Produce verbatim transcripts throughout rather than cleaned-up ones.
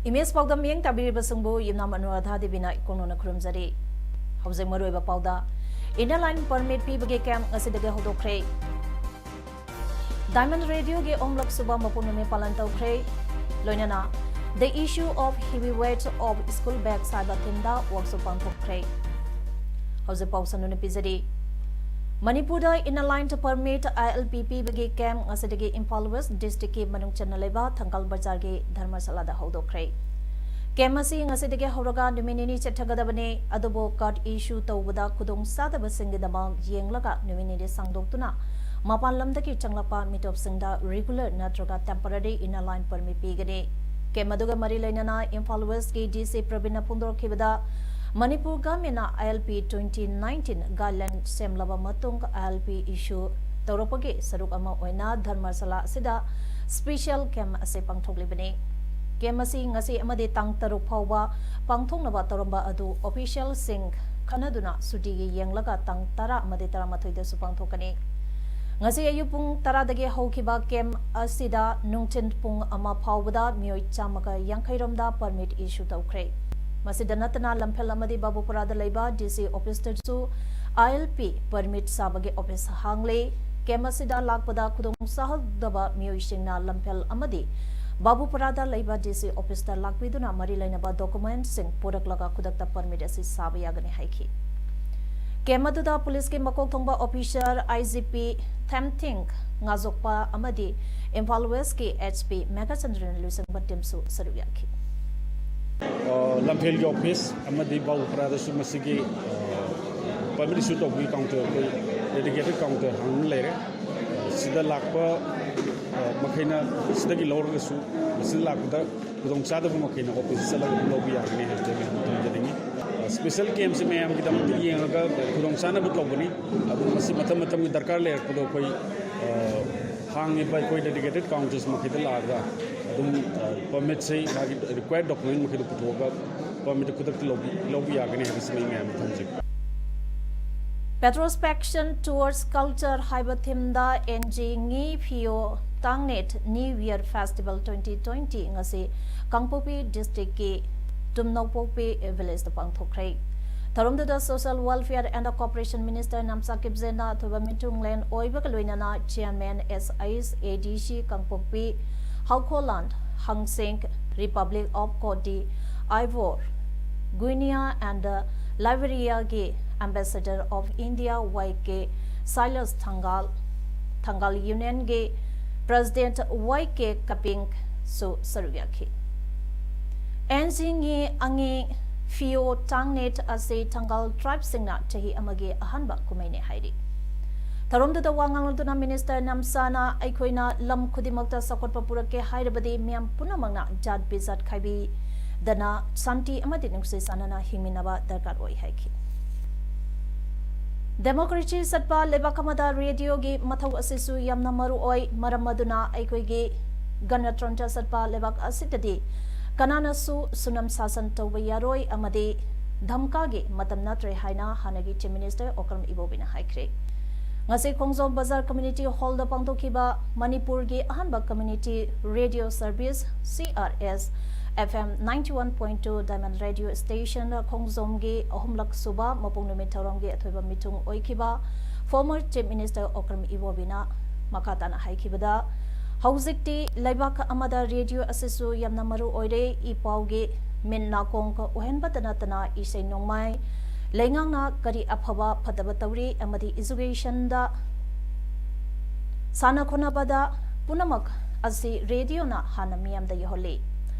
Image ꯄꯥꯎꯗꯝ ꯃꯤꯠꯌꯦꯡ ꯇꯥꯕꯤꯔꯤꯕꯁꯤꯡꯕꯨ ꯌꯨꯝꯅꯥꯝ ꯑꯅꯨꯔꯥꯙꯥ ꯗꯦꯕꯤꯅ ꯏꯀꯣꯛꯅꯅ ꯈꯨꯔꯨꯝꯖꯔꯤ꯫ ꯍꯧꯖꯤꯛ ꯃꯔꯨꯑꯣꯏꯕ ꯄꯥꯎꯗ, Inner Line Permit ꯄꯤꯕꯒꯤ ꯀꯦꯝꯞ ꯉꯁꯤꯗꯒꯤ ꯍꯧꯗꯣꯛꯈ꯭ꯔꯦ꯫ Diamond Radioꯒꯤ ꯑꯍꯨꯝꯂꯛ ꯁꯨꯕ ꯃꯄꯣꯛ ꯅꯨꯃꯤꯠ ꯄꯥꯂꯟ ꯇꯧꯈ꯭ꯔꯦ꯫ ꯂꯣꯏꯅꯅ The Issue of Heavy Weight of School Bags ꯍꯥꯏꯕ ꯊꯤꯝꯗ ꯋꯥꯛꯁꯣꯞ ꯄꯥꯡꯊꯣꯛꯈ꯭ꯔꯦ꯫ ꯍꯧꯖꯤꯛ ꯄꯥꯎ ꯁꯟꯗꯣꯛꯅ ꯄꯤꯖꯔꯤ꯫ ꯃꯅꯤꯄꯨꯔꯗ Inner Line Permit, I L P, ꯄꯤꯕꯒꯤ ꯀꯦꯝꯞ ꯉꯁꯤꯗꯒꯤ ꯏꯝꯐꯥꯜ ꯋꯦꯁ ꯗꯤꯁꯇ꯭ꯔꯤꯛꯀꯤ ꯃꯅꯨꯡ ꯆꯟꯅ ꯂꯩꯕ ꯊꯪꯒꯥꯜ ꯕꯖꯥꯔꯒꯤ ꯙꯔꯃꯁꯥꯂꯥꯗ ꯍꯧꯗꯣꯛꯈ꯭ꯔꯦ꯫ ꯀꯦꯝꯞ ꯑꯁꯤ ꯉꯁꯤꯗꯒꯤ ꯍꯧꯔꯒ ꯅꯨꯃꯤꯠ ꯅꯤꯅꯤ ꯆꯠꯊꯒꯗꯕꯅꯤ꯫ ꯑꯗꯨꯕꯨ ꯀꯥꯔꯗ ꯏꯁꯨ ꯇꯧꯕꯗ ꯈꯨꯗꯣꯡꯆꯥꯗꯕꯁꯤꯡꯒꯤꯗꯃꯛ ꯌꯦꯡꯂꯒ ꯅꯨꯃꯤꯠ ꯅꯤꯅꯤ ꯁꯥꯡꯗꯣꯛꯇꯨꯅ ꯃꯄꯥꯟ ꯂꯝꯗꯒꯤ ꯆꯪꯂꯛꯄ ꯃꯤꯇꯣꯞꯁꯤꯡꯗ ꯔꯤꯒꯨꯂꯔ ꯅꯠꯇ꯭ꯔꯒ ꯇꯦꯝꯄꯔꯔꯤ Inner Line Permit ꯄꯤꯒꯅꯤ꯫ ꯀꯦꯝꯞ ꯑꯗꯨꯒ ꯃꯔꯤ ꯂꯩꯅꯅ ꯏꯝꯐꯥꯜ ꯋꯦꯁꯀꯤ D C ꯄ꯭ꯔꯕꯤꯟꯅ ꯐꯣꯡꯗꯣꯔꯛꯈꯤꯕꯗ, Manipur ꯒꯚꯔꯟꯃꯦꯟꯠꯅ I L P twenty nineteen guideline ꯁꯦꯝꯂꯕ ꯃꯇꯨꯡ I L P issue ꯇꯧꯔꯛꯄꯒꯤ ꯁꯔꯨꯛ ꯑꯃ ꯑꯣꯏꯅ ꯙꯔꯃꯁꯥꯂꯥ ꯑꯁꯤꯗ special camp ꯑꯁꯤ ꯄꯥꯡꯊꯣꯛꯂꯤꯕꯅꯤ꯫ ꯀꯦꯝꯞ ꯑꯁꯤ ꯉꯁꯤ ꯑꯃꯗꯤ ꯇꯥꯡ ꯇꯔꯨꯛ ꯐꯥꯎꯕ ꯄꯥꯡꯊꯣꯛꯅꯕ ꯇꯧꯔꯝꯕ ꯑꯗꯨ ꯑꯣꯐꯤꯁꯤꯌꯦꯜꯁꯤꯡ ꯈꯟꯅꯗꯨꯅ ꯁꯨꯇꯤꯒꯤ ꯌꯦꯡꯂꯒ ꯇꯥꯡ ꯇꯔꯥ ꯑꯃꯗꯤ ꯇꯔꯥꯃꯥꯊꯣꯏꯗꯁꯨ ꯄꯥꯡꯊꯣꯛꯀꯅꯤ꯫ ꯉꯁꯤ ꯑꯌꯨꯛ ꯄꯨꯡ ꯇꯔꯥꯗꯒꯤ ꯍꯧꯈꯤꯕ ꯀꯦꯝꯞ ꯑꯁꯤꯗ ꯅꯨꯡꯊꯤꯜ ꯄꯨꯡ ꯑꯃ ꯐꯥꯎꯕꯗ ꯃꯤꯑꯣꯏ ꯆꯥꯝꯃꯒ ꯌꯥꯡꯈꯩ ꯔꯣꯝꯗ permit issue ꯇꯧꯈ꯭ꯔꯦ꯫ ꯃꯁꯤꯗ ꯅꯠꯇꯅ ꯂꯝꯐꯦꯜ ꯑꯃꯗꯤ ꯕꯥꯕꯨꯄꯨꯔꯥꯗ ꯂꯩꯕ D C officeꯇꯁꯨ I L P permit ꯁꯥꯕꯒꯤ office ꯍꯥꯡꯂꯦ꯫ ꯀꯦꯝꯞ ꯑꯁꯤꯗ ꯂꯥꯛꯄꯗ ꯈꯨꯗꯣꯡ ꯆꯥꯍꯧꯗꯕ ꯃꯤꯑꯣꯏꯁꯤꯡꯅ ꯂꯝꯐꯦꯜ ꯑꯃꯗꯤ ꯕꯥꯕꯨꯄꯨꯔꯥꯗ ꯂꯩꯕ D C officeꯇ ꯂꯥꯛꯄꯤꯗꯨꯅ ꯃꯔꯤ ꯂꯩꯅꯕ documentꯁꯤꯡ ꯄꯨꯔꯛꯂꯒ ꯈꯨꯗꯛꯇ permit ꯑꯁꯤ ꯁꯥꯕ ꯌꯥꯒꯅꯤ ꯍꯥꯏꯈꯤ꯫ ꯀꯦꯝꯞ ꯑꯗꯨꯗ ꯄꯨꯂꯤꯁꯀꯤ ꯃꯀꯣꯛ ꯊꯣꯡꯕ officer I G P ꯊꯦꯝꯊꯤꯡ ꯉꯥꯖꯣꯛꯄ ꯑꯃꯗꯤ ꯏꯝꯐꯥꯜ ꯋꯦꯁꯀꯤ S P ꯃꯦꯘꯆꯟꯗ꯭ꯔꯅ ꯂꯨꯆꯤꯡꯕ teamꯁꯨ ꯁꯔꯨꯛ ꯌꯥꯈꯤ꯫ ꯑ, ꯂꯝꯐꯦꯜꯒꯤ office ꯑꯃꯗꯤ ꯕꯥꯕꯨꯄꯨꯔꯥꯗꯁꯨ ꯃꯁꯤꯒꯤ, ꯑ, permit issue ꯇꯧꯕꯒꯤ counter, ꯑꯩꯈꯣꯏ dedicated counter ꯍꯥꯡꯗꯨꯅ ꯂꯩꯔꯦ꯫ ꯁꯤꯗ ꯂꯥꯛꯄ ꯑ, ꯃꯈꯩꯅ ꯁꯤꯗꯒꯤ ꯂꯧꯔꯒꯁꯨ ꯃꯁꯤꯗ ꯂꯥꯛꯄꯗ ꯈꯨꯗꯣꯡꯆꯥꯗꯕ ꯃꯈꯩꯅ ꯑꯣꯐꯤꯁ ꯆꯠꯂꯒ ꯑꯗꯨꯝ ꯂꯧꯕ ꯌꯥꯒꯅꯤ ꯍꯥꯏꯕꯁꯦ ꯃꯌꯥꯝ ꯊꯝꯖꯅꯤꯡꯉꯤ꯫ ꯁ꯭ꯄꯦꯁꯦꯜ ꯀꯦꯝꯞꯁꯦ ꯃꯌꯥꯝꯒꯤꯗꯃꯛꯇ ꯌꯦꯡꯉꯒ ꯈꯨꯗꯣꯡꯆꯥꯅꯕ ꯇꯧꯒꯅꯤ꯫ ꯑꯗꯨ ꯃꯁꯤ ꯃꯇꯝ ꯃꯇꯝꯒꯤ ꯗꯔꯀꯥꯔ ꯂꯩꯔꯛꯄꯗꯣ ꯑꯩꯈꯣꯏ ꯑ, ꯍꯥꯡꯉꯤꯕ ꯑꯩꯈꯣꯏ ꯗꯦꯗꯤꯀꯦꯇꯦꯠ ꯀꯥꯎꯟꯇꯔꯁ ꯃꯈꯩꯗ ꯂꯥꯛꯑꯒ ꯑꯗꯨꯝ ꯑ, ꯄꯔꯃꯤꯠꯁꯦ ꯃꯥꯒꯤ ꯔꯤꯀ꯭ꯋꯥꯌꯔ ꯗꯣꯀꯨꯃꯦꯟ ꯃꯈꯩꯗꯣ ꯄꯨꯊꯣꯛꯑꯒ ꯄꯔꯃꯤꯠꯇꯨ ꯈꯨꯗꯛꯇ ꯂꯧꯕꯤ ꯂꯧꯕ ꯌꯥꯒꯅꯤ ꯍꯥꯏꯕꯁꯤꯃ ꯑꯩ ꯃꯌꯥꯝꯗ ꯊꯝꯖꯒꯦ꯫ Petrospection Towards Culture ꯍꯥꯏꯕ ꯊꯤꯝꯗ ꯑꯦꯟ ꯖꯤ ꯉꯤ ꯐꯤꯌꯣ ꯇꯥꯡꯅꯦꯠ new year festival twenty twenty ꯉꯁꯤ ꯀꯥꯡꯄꯣꯛꯄꯤ ꯗꯤꯁꯇ꯭ꯔꯤꯛꯀꯤ ꯇꯨꯝꯅꯧꯄꯣꯛꯄꯤ ꯚꯤꯂꯦꯖꯇ ꯄꯥꯡꯊꯣꯛꯈ꯭ꯔꯦ꯫ ꯊꯧꯔꯝꯗꯨꯗ Social Welfare and Cooperation Minister ꯅꯝꯆꯥ ꯀꯤꯞꯖꯦꯟꯅ ꯑꯊꯣꯏꯕ ꯃꯤꯊꯨꯡꯂꯦꯟ ꯑꯣꯏꯕꯒ ꯂꯣꯏꯅꯅ Chairman S H A D C Kangpokpi, ꯍꯥꯎꯈꯣꯂꯥꯟ, ꯍꯪꯁꯦꯡ, Republic of Cote d'Ivoire, Guinea and Liberia ꯒꯤ Ambassador of India Y K Silas Thangal, Thangal ꯌꯨꯅꯤꯌꯟꯒꯤ President Y K ꯀꯄꯤꯡꯁꯨ ꯁꯔꯨꯛ ꯌꯥꯈꯤ꯫ And G ꯉꯤ ꯐꯤꯌꯣ ꯇꯥꯡꯅꯦꯠ ꯑꯁꯤ ꯊꯪꯒꯥꯜ ꯇ꯭ꯔꯥꯏꯕꯁꯤꯡꯅ ꯆꯍꯤ ꯑꯃꯒꯤ ꯑꯍꯥꯟꯕ ꯀꯨꯝꯍꯩꯅꯤ ꯍꯥꯏꯔꯤ꯫ ꯊꯧꯔꯝꯗꯨꯗ ꯋꯥ ꯉꯥꯡꯂꯗꯨꯅ ꯃꯤꯅꯤꯁꯇꯔ ꯅꯝꯆꯥꯅ ꯑꯩꯈꯣꯏꯅ ꯂꯝ ꯈꯨꯗꯤꯡꯃꯛꯇ ꯆꯥꯎꯈꯠꯄ ꯄꯨꯔꯛꯀꯦ ꯍꯥꯏꯔꯕꯗꯤ ꯃꯤꯌꯥꯝ ꯄꯨꯝꯅꯃꯛꯅ ꯖꯥꯠ ꯕꯤꯖꯥꯠ ꯈꯥꯏꯕꯤꯗꯅ ꯁꯥꯟꯇꯤ ꯑꯃꯗꯤ ꯅꯨꯡꯁꯤ ꯆꯥꯟꯅꯅ ꯍꯤꯡꯃꯤꯟꯅꯕ ꯗꯔꯀꯥꯔ ꯑꯣꯏ ꯍꯥꯏꯈꯤ꯫ ꯗꯦꯃꯣꯀ꯭ꯔꯦꯁꯤ ꯆꯠꯄ ꯂꯩꯕꯥꯛ ꯑꯃꯗ ꯔꯦꯗꯤꯑꯣꯒꯤ ꯃꯊꯧ ꯑꯁꯤꯁꯨ ꯌꯥꯝꯅ ꯃꯔꯨ ꯑꯣꯏ꯫ ꯃꯔꯝ ꯑꯗꯨꯅ ꯑꯩꯈꯣꯏꯒꯤ ꯒꯅꯇꯟꯇ꯭ꯔ ꯆꯠꯄ ꯂꯩꯕꯥꯛ ꯑꯁꯤꯗꯗꯤ ꯀꯅꯥꯅꯁꯨ ꯁꯨꯅꯝ ꯁꯥꯁꯟ ꯇꯧꯕ ꯌꯥꯔꯣꯏ ꯑꯃꯗꯤ ꯙꯝꯀꯥꯒꯤ ꯃꯇꯝ ꯅꯠꯇ꯭ꯔꯦ ꯍꯥꯏꯅ ꯍꯥꯟꯅꯒꯤ Chief Minister ꯑꯣꯀ꯭ꯔꯝ ꯏꯕꯣꯕꯤꯅ ꯍꯥꯏꯈ꯭ꯔꯦ꯫ ꯉꯁꯤ ꯈꯣꯡꯖꯣꯝ ꯕꯖꯥꯔ Community Hallꯗ ꯄꯥꯡꯊꯣꯛꯈꯤꯕ ꯃꯅꯤꯄꯨꯔꯒꯤ ꯑꯍꯥꯟꯕ Community Radio Service, C R S, F M ninety one point two Diamond Radio Station ꯈꯣꯡꯖꯣꯝꯒꯤ ꯑꯍꯨꯝꯂꯛ ꯁꯨꯕ ꯃꯄꯣꯛ ꯅꯨꯃꯤꯠ ꯊꯧꯔꯝꯒꯤ ꯑꯊꯣꯏꯕ ꯃꯤꯊꯨꯡ ꯑꯣꯏꯈꯤꯕ former Chief Minister ꯑꯣꯀ꯭ꯔꯝ ꯏꯕꯣꯕꯤꯅ ꯃꯈꯥ ꯇꯥꯅ ꯍꯥꯏꯈꯤꯕꯗ, ꯍꯧꯖꯤꯛꯇꯤ ꯂꯩꯕꯥꯛ ꯑꯃꯗ ꯔꯦꯗꯤꯑꯣ ꯑꯁꯤꯁꯨ ꯌꯥꯝꯅ ꯃꯔꯨ ꯑꯣꯏꯔꯦ꯫ ꯏ ꯄꯥꯎꯒꯤ ꯃꯤꯠ ꯅꯥꯀꯣꯡ ꯑꯣꯏꯍꯟꯕꯇ ꯅꯠꯇꯅ ꯏꯁꯩ ꯅꯣꯡꯃꯥꯏ, ꯂꯩꯉꯥꯛꯅ ꯀꯔꯤ ꯑꯐꯕ ꯐꯠꯇꯕ ꯇꯧꯔꯤ ꯑꯃꯗꯤ educationꯗ, ꯁꯥꯟꯅ ꯈꯣꯠꯅꯕꯗ ꯄꯨꯝꯅꯃꯛ ꯑꯁꯤ ꯔꯦꯗꯤꯑꯣꯅ ꯍꯥꯟꯅ ꯃꯤꯌꯥꯝꯗ ꯌꯧꯍꯜꯂꯤ꯫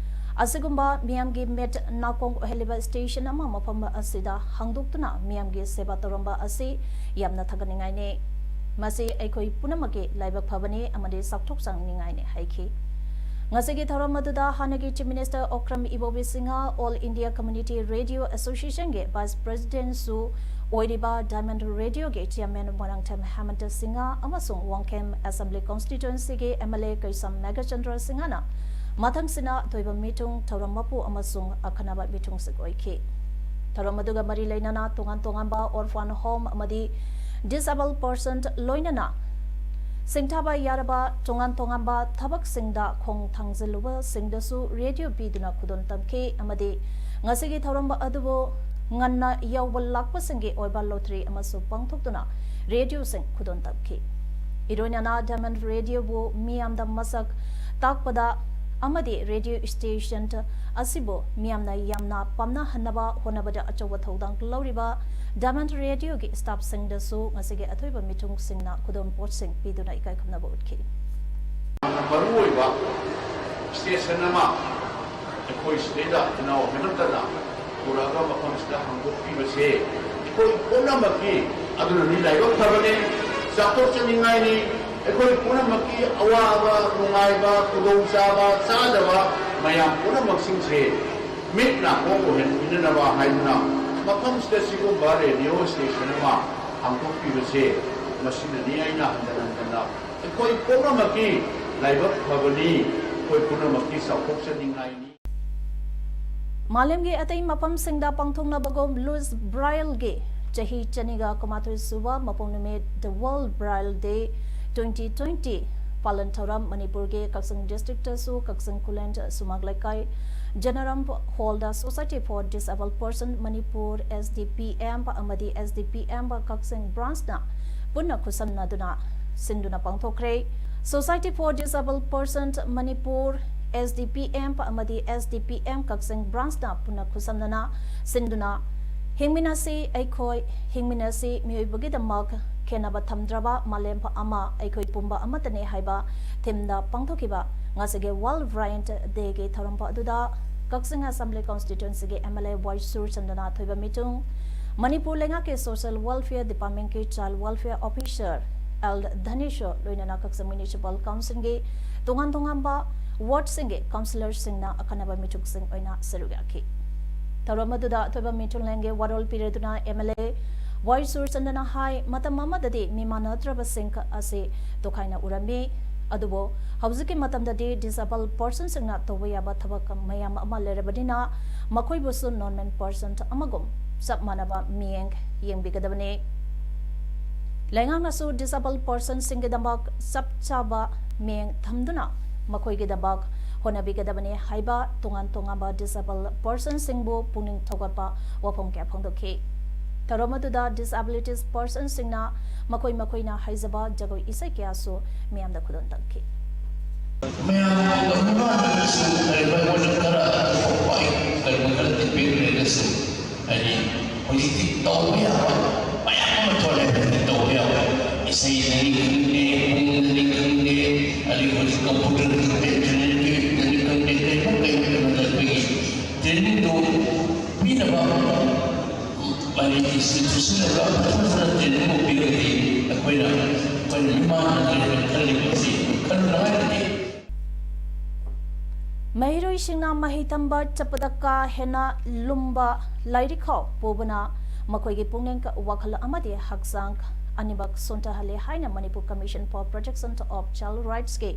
ꯑꯁꯤꯒꯨꯝꯕ ꯃꯤꯌꯥꯝꯒꯤ ꯃꯤꯠ ꯅꯥꯀꯣꯡ ꯑꯣꯏꯍꯜꯂꯤꯕ station ꯑꯃ ꯃꯐꯝ ꯑꯁꯤꯗ ꯍꯥꯡꯗꯣꯛꯇꯨꯅ ꯃꯤꯌꯥꯝꯒꯤ ꯁꯦꯕꯥ ꯇꯧꯔꯝꯕ ꯑꯁꯤ ꯌꯥꯝꯅ ꯊꯥꯒꯠꯅꯤꯡꯉꯥꯏꯅꯤ꯫ ꯃꯁꯤ ꯑꯩꯈꯣꯏ ꯄꯨꯝꯅꯃꯛꯀꯤ ꯂꯥꯏꯕꯛ ꯐꯕꯅꯤ ꯑꯃꯗꯤ ꯆꯥꯎꯊꯣꯛꯆꯅꯤꯡꯉꯥꯏꯅꯤ ꯍꯥꯏꯈꯤ꯫ ꯉꯁꯤꯒꯤ ꯊꯧꯔꯝ ꯑꯗꯨꯗ ꯍꯥꯟꯅꯒꯤ Chief Minister ꯑꯣꯀ꯭ꯔꯝ ꯏꯕꯣꯕꯤ Singh, All India Community Radio Associationꯒꯤ Vice Presidentꯁꯨ ꯑꯣꯏꯔꯤꯕ Diamond Radioꯒꯤ Chairman ꯃꯣꯏꯔꯥꯡꯊꯦꯝ ꯍꯦꯃꯟꯇ ꯁꯤꯡꯍ ꯑꯃꯁꯨꯡ ꯋꯥꯡꯈꯦꯝ Assembly Constituencyꯒꯤ MLA ꯀꯩꯁꯥꯝ ꯃꯦꯘꯆꯟꯗ꯭ꯔ ꯁꯤꯡꯍꯅ ꯃꯊꯪꯁꯤꯅ ꯑꯊꯣꯏꯕ ꯃꯤꯊꯨꯡ, ꯊꯧꯔꯝ ꯃꯄꯨ ꯑꯃꯁꯨꯡ ꯑꯈꯟꯅꯕ ꯃꯤꯊꯨꯡꯁꯤꯡ ꯑꯣꯏꯈꯤ꯫ ꯊꯧꯔꯝ ꯑꯗꯨꯒ ꯃꯔꯤ ꯂꯩꯅꯅ ꯇꯣꯉꯥꯟ ꯇꯣꯉꯥꯟꯕ orphan home ꯑꯃꯗꯤ disabled person ꯂꯣꯏꯅꯅ ꯁꯤꯡꯊꯥꯕ ꯌꯥꯔꯕ ꯇꯣꯉꯥꯟ ꯇꯣꯉꯥꯟꯕ ꯊꯕꯛꯁꯤꯡꯗ ꯈꯣꯡ ꯊꯥꯡꯖꯤꯜꯂꯨꯕꯁꯤꯡꯗꯁꯨ ꯔꯦꯗꯤꯑꯣ ꯄꯤꯗꯨꯅ ꯈꯨꯗꯣꯜ ꯇꯝꯈꯤ ꯑꯃꯗꯤ ꯉꯁꯤꯒꯤ ꯊꯧꯔꯝ ꯑꯗꯨꯕꯨ ꯉꯟꯅ ꯌꯧꯕ ꯂꯥꯛꯄꯁꯤꯡꯒꯤ ꯑꯣꯏꯕ lottery ꯑꯃꯁꯨ ꯄꯥꯡꯊꯣꯛꯇꯨꯅ ꯔꯦꯗꯤꯑꯣꯁꯤꯡ ꯈꯨꯗꯣꯜ ꯇꯝꯈꯤ꯫ ꯏꯔꯣꯏꯅꯅ Diamond Radioꯕꯨ ꯃꯤꯌꯥꯝꯗ ꯃꯁꯛ ꯇꯥꯛꯄꯗ ꯑꯃꯗꯤ ꯔꯦꯗꯤꯑꯣ ꯁ꯭ꯇꯦꯁꯟ ꯑꯁꯤꯕꯨ ꯃꯤꯌꯥꯝꯅ ꯌꯥꯝꯅ ꯄꯥꯝꯅꯍꯟꯅꯕ ꯍꯣꯠꯅꯕꯗ ꯑꯆꯧꯕ ꯊꯧꯗꯥꯡ ꯂꯧꯔꯤꯕ Diamond Radioꯒꯤ staffꯁꯤꯡꯗꯁꯨ ꯉꯁꯤꯒꯤ ꯑꯊꯣꯏꯕ ꯃꯤꯊꯨꯡꯁꯤꯡꯅ ꯈꯨꯗꯣꯜꯄꯣꯠꯁꯤꯡ ꯄꯤꯗꯨꯅ ꯏꯀꯥꯏ ꯈꯨꯝꯅꯕ ꯎꯠꯈꯤ꯫ ꯌꯥꯝꯅ ꯃꯔꯨꯑꯣꯏꯕ station ꯑꯃ ꯑꯩꯈꯣꯏ ꯁꯤꯗꯩꯗ ꯏꯅꯥꯎ ꯍꯦꯃꯟꯇꯅ ꯄꯨꯔꯛꯑꯒ ꯃꯐꯝꯁꯤꯗ ꯍꯥꯡꯗꯣꯛꯄꯤꯕꯁꯦ ꯑꯩꯈꯣꯏ ꯄꯨꯝꯅꯃꯛꯀꯤ ꯑꯗꯨꯅꯅꯤ ꯂꯥꯏꯕꯛ ꯐꯕꯅꯤ, ꯆꯥꯎꯊꯣꯛꯆꯅꯤꯡꯉꯥꯏꯅꯤ꯫ ꯑꯩꯈꯣꯏ ꯄꯨꯝꯅꯃꯛꯀꯤ ꯑꯋꯥꯕ, ꯅꯨꯡꯉꯥꯏꯕ, ꯈꯨꯗꯣꯡꯆꯥꯕ, ꯆꯥꯗꯕ ꯃꯌꯥꯝ ꯄꯨꯝꯅꯃꯛꯁꯤꯡꯁꯦ ꯃꯤꯠ ꯅꯥꯀꯣꯡ ꯑꯣꯏꯍꯟꯕꯤꯅꯅꯕ ꯍꯥꯏꯗꯨꯅ ꯃꯐꯝꯁꯤꯗ ꯁꯤꯒꯨꯝꯕ ꯔꯦꯗꯤꯑꯣ ꯁ꯭ꯇꯦꯁꯟ ꯑꯃ ꯍꯥꯡꯗꯣꯛꯄꯤꯕꯁꯦ ꯃꯁꯤꯅꯅꯤ ꯑꯩꯅ ꯍꯟꯖꯟ ꯍꯟꯖꯟꯅ ꯑꯩꯈꯣꯏ ꯄꯨꯝꯅꯃꯛꯀꯤ ꯂꯥꯏꯕꯛ ꯐꯕꯅꯤ, ꯑꯩꯈꯣꯏ ꯄꯨꯝꯅꯃꯛꯀꯤ ꯆꯥꯎꯊꯣꯛꯆꯅꯤꯡꯉꯥꯏꯅꯤ꯫ ꯃꯥꯂꯦꯝꯒꯤ ꯑꯇꯩ ꯃꯐꯝꯁꯤꯡꯗ ꯄꯥꯡꯊꯣꯛꯅꯕꯒꯨꯝ Louis Brailleꯒꯤ ꯆꯍꯤ ꯆꯅꯤꯒ ꯀꯨꯟꯃꯥꯊꯣꯏ ꯁꯨꯕ ꯃꯄꯣꯛ ꯅꯨꯃꯤꯠ The World Braille Day twenty twenty ꯄꯥꯂꯟ ꯊꯧꯔꯝ ꯃꯅꯤꯄꯨꯔꯒꯤ ꯀꯛꯆꯤꯡ districtꯇꯁꯨ ꯀꯛꯆꯤꯡ ꯈꯨꯂꯦꯟ ꯁꯨꯃꯥꯡ ꯂꯩꯀꯥꯏ ꯖꯅꯔꯝ hallꯗ Society for Disabled Person Manipur, SDPM ꯑꯃꯗꯤ SDPM ꯀꯛꯆꯤꯡ branchꯅ ꯄꯨꯟꯅ ꯈꯨꯠꯁꯝꯅꯗꯨꯅ ꯁꯤꯟꯗꯨꯅ ꯄꯥꯡꯊꯣꯛꯈ꯭ꯔꯦ꯫ Society for Disabled Person Manipur, SDPM ꯑꯃꯗꯤ SDPM ꯀꯛꯆꯤꯡ branchꯅ ꯄꯨꯟꯅ ꯈꯨꯠꯁꯝꯅꯅ ꯁꯤꯟꯗꯨꯅ ꯍꯤꯡꯃꯤꯟꯅꯁꯤ ꯑꯩꯈꯣꯏ, ꯍꯤꯡꯃꯤꯟꯅꯁꯤ ꯃꯤꯑꯣꯏꯕꯒꯤꯗꯃꯛ, ꯈꯦꯟꯅꯕ ꯊꯝꯗ꯭ꯔꯕ ꯃꯥꯂꯦꯝ ꯑꯃ ꯑꯩꯈꯣꯏ ꯄꯨꯝꯕ ꯑꯃꯠꯇꯅꯤ ꯍꯥꯏꯕ themeꯗ ꯄꯥꯡꯊꯣꯛꯈꯤꯕ ꯉꯁꯤꯒꯤ World Braille Dayꯒꯤ ꯊꯧꯔꯝ ꯑꯗꯨꯗ ꯀꯛꯆꯤꯡ Assembly Constituencyꯒꯤ MLA ꯋꯥꯏ ꯁꯨꯔꯆꯟꯗ꯭ꯔꯅ ꯊꯣꯏꯕ ꯃꯤꯊꯨꯡ, ꯃꯅꯤꯄꯨꯔ ꯂꯩꯉꯥꯛꯀꯤ Social Welfare Departmentꯀꯤ Child Welfare Officer L Dhanesh ꯂꯣꯏꯅꯅ ꯀꯛꯆꯤꯡ ꯃ꯭ꯌꯨꯅꯤꯁꯤꯄꯥꯜ ꯀꯥꯎꯟꯁꯤꯜꯒꯤ ꯇꯣꯉꯥꯟ ꯇꯣꯉꯥꯟꯕ ꯋꯥꯔꯗꯁꯤꯡꯒꯤ ꯀꯥꯎꯟꯁꯤꯂꯔꯁꯤꯡꯅ ꯑꯈꯟꯅꯕ ꯃꯤꯊꯨꯡꯁꯤꯡ ꯑꯣꯏꯅ ꯁꯔꯨꯛ ꯌꯥꯈꯤ꯫ ꯊꯧꯔꯝ ꯑꯗꯨꯗ ꯑꯊꯣꯏꯕ ꯃꯤꯊꯨꯡꯂꯦꯟꯒꯤ ꯋꯥꯔꯣꯜ ꯄꯤꯔꯗꯨꯅ ꯑꯦꯝ ꯑꯦꯜ ꯑꯦ ꯋꯥꯏ ꯁꯨꯔꯆꯟꯗ꯭ꯔꯅ ꯍꯥꯏ, ꯃꯇꯝ ꯑꯃꯗꯗꯤ ꯃꯤꯃꯥꯟꯅꯗ꯭ꯔꯕꯁꯤꯡ ꯑꯁꯤ ꯇꯣꯈꯥꯏꯅ ꯎꯔꯝꯃꯤ, ꯑꯗꯨꯕꯨ ꯍꯧꯖꯤꯛꯀꯤ ꯃꯇꯝꯗꯗꯤ ꯗꯤꯁꯑꯦꯕꯜ ꯄꯔꯁꯟꯁꯤꯡꯅ ꯇꯧꯕ ꯌꯥꯕ ꯊꯕꯛ ꯃꯌꯥꯝ ꯑꯃ ꯂꯩꯔꯕꯅꯤꯅ ꯃꯈꯣꯏꯕꯨꯁꯨ ꯅꯣꯔꯃꯦꯜ ꯄꯔꯁꯟ ꯑꯃꯒꯨꯝ ꯆꯞ ꯃꯥꯟꯅꯕ ꯃꯤꯠꯌꯦꯡ ꯌꯦꯡꯕꯤꯒꯗꯕꯅꯤ꯫ ꯂꯩꯉꯥꯛꯅꯁꯨ ꯗꯤꯁꯑꯦꯕꯜ ꯄꯔꯁꯟꯁꯤꯡꯒꯤꯗꯃꯛ ꯆꯞ ꯆꯥꯕ ꯃꯤꯠꯌꯦꯡ ꯊꯝꯗꯨꯅ ꯃꯈꯣꯏꯒꯤꯗꯃꯛ ꯍꯣꯠꯅꯕꯤꯒꯗꯕꯅꯤ ꯍꯥꯏꯕ ꯇꯣꯉꯥꯟ ꯇꯣꯉꯥꯟꯕ ꯗꯤꯁꯑꯦꯕꯜ ꯄꯔꯁꯟꯁꯤꯡꯕꯨ ꯄꯨꯛꯅꯤꯡ ꯊꯧꯒꯠꯄ ꯋꯥꯐꯝ ꯀꯌꯥ ꯐꯣꯡꯗꯣꯛꯈꯤ꯫ ꯊꯧꯔꯝ ꯑꯗꯨꯗ ꯗꯤꯁꯑꯦꯕꯤꯂꯤꯇꯤꯁ ꯄꯔꯁꯟꯁꯤꯡꯅ ꯃꯈꯣꯏ ꯃꯈꯣꯏꯅ ꯍꯩꯖꯕ ꯖꯒꯣꯏ ꯏꯁꯩ ꯀꯌꯥꯁꯨ ꯃꯤꯌꯥꯝꯗ ꯈꯨꯗꯣꯜ ꯇꯝꯈꯤ꯫ ꯃꯌꯥꯝꯅ ꯃꯤꯃꯥꯟꯅꯗ꯭ꯔꯁꯨ ꯀꯔꯤꯒꯨꯝꯕ ꯑꯩꯉꯣꯟꯗ ꯈꯔ ꯑꯇꯣꯞꯄ ꯑꯩ ꯀꯔꯤꯒꯨꯝꯕ ꯈꯔ ꯗꯤꯄꯦꯟ ꯂꯩꯔꯒꯁꯨ, ꯍꯥꯏꯗꯤ ꯍꯧꯖꯤꯛꯇꯤ ꯇꯧꯕ ꯌꯥꯕ ꯃꯌꯥꯝ ꯑꯃ ꯊꯣꯛꯂꯛꯑꯦ꯫ ꯍꯧꯖꯤꯛꯇꯤ ꯇꯧꯕ ꯌꯥꯕ ꯏꯁꯩꯗꯅꯤ ꯈꯪꯗꯦ, ꯄꯨꯡꯗꯅꯤ ꯈꯪꯗꯦ, ꯑꯗꯒꯤ ꯍꯧꯖꯤꯛ ꯀꯝꯄ꯭ꯌꯨꯇꯔꯒꯤ ꯇ꯭ꯔꯦꯅꯤꯡꯗꯅꯤ ꯈꯪꯗꯦ, ꯀꯩꯅꯣ ꯀꯩꯅꯣ ꯀꯩꯅꯣꯗ ꯑꯩꯈꯣꯏꯒꯤ ꯇ꯭ꯔꯦꯅꯤꯡꯗꯣ ꯄꯤꯅꯕ ꯍꯥꯏꯗꯤ ꯏꯟꯁꯇꯤꯇ꯭ꯌꯨꯁꯟ ꯑꯃ ꯐꯖ ꯐꯖꯅ ꯇ꯭ꯔꯦꯅꯤꯡ ꯑꯃ ꯄꯤꯔꯒꯗꯤ ꯑꯩꯈꯣꯏꯅ, ꯑꯩꯈꯣꯏꯅ ꯃꯤꯃꯥꯡ ꯍꯟꯗ꯭ꯔꯦ ꯍꯥꯏꯅ ꯈꯜꯂꯤꯕ ꯑꯁꯤ ꯈꯜꯂꯨꯅꯉꯥꯏꯒꯤꯗꯤ꯫ ꯃꯍꯩꯔꯣꯏꯁꯤꯡꯅ ꯃꯍꯩ ꯇꯝꯕ ꯆꯠꯄꯗ ꯀꯥ ꯍꯦꯟꯅ ꯂꯨꯝꯕ ꯂꯥꯏꯔꯤꯛ ꯈꯥꯎ ꯄꯨꯕꯅ ꯃꯈꯣꯏꯒꯤ ꯄꯨꯛꯅꯤꯡ, ꯋꯥꯈꯜ ꯑꯃꯗꯤ ꯍꯛꯆꯥꯡ ꯑꯅꯤꯃꯛ ꯁꯣꯟꯊꯍꯜꯂꯤ ꯍꯥꯏꯅ Manipur Commission for Protection of Child Rights ꯀꯤ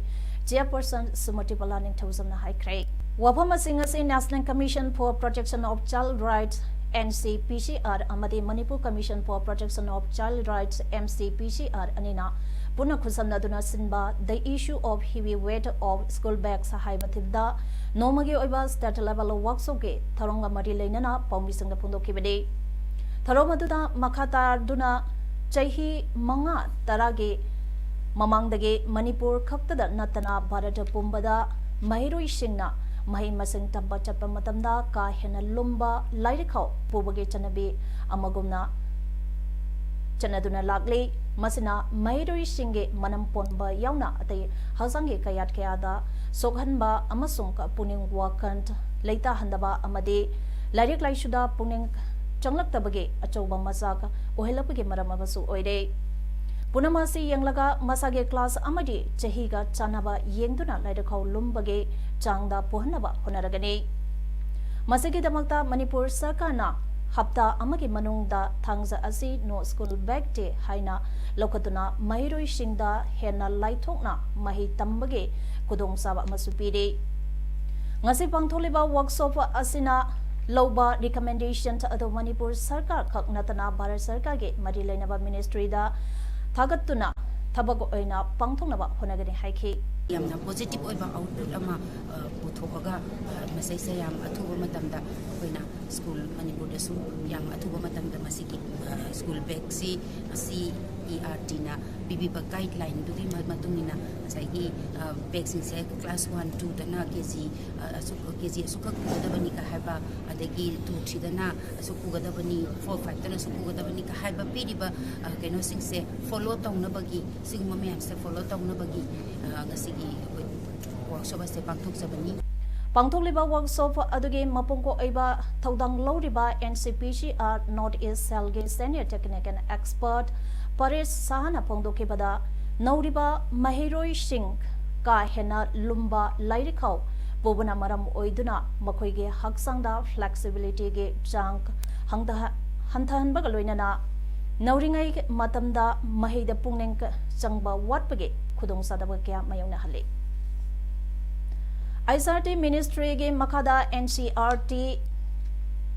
ꯆꯦꯌꯔꯄꯔꯁꯟ ꯁꯨꯃꯇꯤꯕꯂꯥ ꯅꯤꯡꯊꯧꯖꯝꯅ ꯍꯥꯏꯈ꯭ꯔꯦ꯫ ꯋꯥꯐꯝ ꯑꯁꯤꯡ ꯑꯁꯤ National Commission for Protection of Child Rights, N C P C R, ꯑꯃꯗꯤ Manipur Commission for Protection of Child Rights, M C P C R, ꯑꯅꯤꯅ ꯄꯨꯟꯅ ꯈꯨꯠꯁꯝꯅꯗꯨꯅ ꯁꯤꯟꯕ The Issue of Heavy Weight of School Bags ꯍꯥꯏꯕ ꯊꯤꯝꯗ ꯅꯣꯡꯃꯒꯤ ꯑꯣꯏꯕ state level workshopꯀꯤ ꯊꯧꯔꯝꯒ ꯃꯔꯤ ꯂꯩꯅꯅ ꯄꯥꯎꯃꯤꯁꯤꯡꯗ ꯐꯣꯡꯗꯣꯛꯈꯤꯕꯅꯤ꯫ ꯊꯧꯔꯝ ꯑꯗꯨꯗ ꯃꯈꯥ ꯇꯥꯗꯨꯅ ꯆꯍꯤ ꯃꯉꯥ ꯇꯔꯥꯒꯤ ꯃꯃꯥꯡꯗꯒꯤ ꯃꯅꯤꯄꯨꯔ ꯈꯛꯇꯗ ꯅꯠꯇꯅ ꯚꯥꯔꯠ ꯄꯨꯝꯕꯗ ꯃꯍꯩꯔꯣꯏꯁꯤꯡꯅ ꯃꯍꯩ ꯃꯁꯤꯡ ꯇꯝꯕ ꯆꯠꯄ ꯃꯇꯝꯗ ꯀꯥ ꯍꯦꯟꯅ ꯂꯨꯝꯕ ꯂꯥꯏꯔꯤꯛ ꯈꯥꯎ ꯄꯨꯕꯒꯤ ꯆꯠꯅꯕꯤ ꯑꯃꯒꯨꯝꯅ ꯆꯠꯅꯗꯨꯅ ꯂꯥꯛꯂꯤ꯫ ꯃꯁꯤꯅ ꯃꯍꯩꯔꯣꯏꯁꯤꯡꯒꯤ ꯃꯅꯝ ꯄꯣꯟꯕ ꯌꯥꯎꯅ ꯑꯇꯩ ꯍꯛꯆꯥꯡꯒꯤ ꯀꯌꯥꯠ ꯀꯌꯥꯗ ꯁꯣꯛꯍꯟꯕ ꯑꯃꯁꯨꯡ ꯄꯨꯛꯅꯤꯡ ꯋꯥꯈꯜ ꯂꯩꯇꯥꯍꯟꯗꯕ ꯑꯃꯗꯤ ꯂꯥꯏꯔꯤꯛ ꯂꯥꯏꯁꯨꯗ ꯄꯨꯛꯅꯤꯡ ꯆꯪꯂꯛꯇꯕꯒꯤ ꯑꯆꯧꯕ ꯃꯆꯥꯛ ꯑꯣꯏꯍꯜꯂꯛꯄꯒꯤ ꯃꯔꯝ ꯑꯃꯁꯨ ꯑꯣꯏꯔꯦ꯫ ꯄꯨꯝꯅꯃꯛ ꯑꯁꯤ ꯌꯦꯡꯂꯒ ꯃꯁꯥꯒꯤ class ꯑꯃꯗꯤ ꯆꯍꯤꯒ ꯆꯥꯟꯅꯕ ꯌꯦꯡꯗꯨꯅ ꯂꯥꯏꯔꯤꯛꯈꯧ ꯂꯨꯝꯕꯒꯤ ꯆꯥꯡꯗ ꯄꯨꯍꯟꯅꯕ ꯍꯣꯠꯅꯔꯒꯅꯤ꯫ ꯃꯁꯤꯒꯤꯗꯃꯛꯇ ꯃꯅꯤꯄꯨꯔ ꯁꯔꯀꯥꯔꯅ ꯍꯞꯇꯥ ꯑꯃꯒꯤ ꯃꯅꯨꯡꯗ ꯊꯥꯡꯖ ꯑꯁꯤ No School Back Day ꯍꯥꯏꯅ ꯂꯧꯈꯠꯇꯨꯅ ꯃꯍꯩꯔꯣꯏꯁꯤꯡꯗ ꯍꯦꯟꯅ ꯂꯥꯏꯊꯣꯛꯅ ꯃꯍꯩ ꯇꯝꯕꯒꯤ ꯈꯨꯗꯣꯡꯆꯥꯕ ꯑꯃꯁꯨ ꯄꯤꯔꯤ꯫ ꯉꯁꯤ ꯄꯥꯡꯊꯣꯛꯂꯤꯕ workshop ꯑꯁꯤꯅ ꯂꯧꯕ recommendation ꯑꯗꯨ ꯃꯅꯤꯄꯨꯔ ꯁꯔꯀꯥꯔ ꯈꯛ ꯅꯠꯇꯅ ꯚꯥꯔꯠ ꯁꯔꯀꯥꯔꯒꯤ ꯃꯔꯤ ꯂꯩꯅꯕ ministry ꯗ ꯊꯥꯒꯠꯇꯨꯅ ꯊꯕꯛ ꯑꯣꯏꯅ ꯄꯥꯡꯊꯣꯛꯅꯕ ꯍꯣꯠꯅꯒꯅꯤ ꯍꯥꯏꯈꯤ꯫ ꯌꯥꯝꯅ positive ꯑꯣꯏꯕ output ꯑꯃ, ꯑ, ꯄꯨꯊꯣꯛꯑꯒ, ꯑ, ꯃꯁꯤꯁꯦ ꯌꯥꯝ ꯑꯊꯨꯕ ꯃꯇꯝꯗ ꯑꯩꯈꯣꯏꯅ school ꯃꯅꯤꯄꯨꯔꯗꯁꯨ ꯌꯥꯝ ꯑꯊꯨꯕ ꯃꯇꯝꯗ ꯃꯁꯤꯒꯤ, ꯑ, school bag ꯁꯤ C E R T ꯅ ꯄꯤꯕꯤꯕ guideline ꯗꯨꯒꯤ ꯃ-, ꯃꯇꯨꯡ ꯏꯟꯅ ꯉꯁꯥꯏꯒꯤ, ꯑ, bag ꯁꯤꯡꯁꯦ class one, two ꯗꯅ K G, ꯑ, ꯑꯁꯨꯛ, K G ꯑꯁꯨꯛꯈꯛ ꯄꯨꯒꯗꯕꯅꯤꯒ ꯍꯥꯏꯕ, ꯑꯗꯒꯤ two, three ꯗꯅ ꯑꯁꯨꯛ ꯄꯨꯒꯗꯕꯅꯤ, four, five ꯇꯅ ꯑꯁꯨꯛ ꯄꯨꯒꯗꯕꯅꯤꯒ ꯍꯥꯏꯕ ꯄꯤꯔꯤꯕ, ꯑ, ꯀꯩꯅꯣꯁꯤꯡꯁꯦ follow ꯇꯧꯅꯕꯒꯤ, ꯁꯤꯒꯨꯝꯕ ꯃꯌꯥꯝꯁꯦ follow ꯇꯧꯅꯕꯒꯤ, ꯑ, ꯉꯁꯤꯒꯤ ꯑꯩꯈꯣꯏ workshop ꯑꯁꯦ ꯄꯥꯡꯊꯣꯛꯆꯕꯅꯤ꯫ ꯄꯥꯡꯊꯣꯛꯂꯤꯕ workshop ꯑꯗꯨꯒꯤ ꯃꯄꯨꯡ ꯑꯣꯏꯕ ꯊꯧꯗꯥꯡ ꯂꯧꯔꯤꯕ N C P C R North East Cell ꯒꯤ senior technical expert ꯄꯔꯦꯁ ꯁꯍꯥꯅ ꯐꯣꯡꯗꯣꯛꯈꯤꯕꯗ, ꯅꯧꯔꯤꯕ ꯃꯍꯩꯔꯣꯏꯁꯤꯡ ꯀꯥ ꯍꯦꯟꯅ ꯂꯨꯝꯕ ꯂꯥꯏꯔꯤꯛꯈꯧ ꯄꯨꯕꯅ ꯃꯔꯝ ꯑꯣꯏꯗꯨꯅ ꯃꯈꯣꯏꯒꯤ ꯍꯛꯆꯥꯡꯗ flexibility ꯒꯤ ꯆꯥꯡ ꯍꯟꯊ-, ꯍꯟꯊꯍꯟꯕꯒ ꯂꯣꯏꯅꯅ ꯅꯧꯔꯤꯉꯩ ꯃꯇꯝꯗ ꯃꯍꯩꯗ ꯄꯨꯛꯅꯤꯡ ꯆꯪꯕ ꯋꯥꯠꯄꯒꯤ ꯈꯨꯗꯣꯡꯆꯥꯗꯕ ꯀꯌꯥ ꯃꯥꯌꯣꯛꯅꯍꯜꯂꯤ꯫ I C R T ministry ꯒꯤ ꯃꯈꯥꯗ N C R T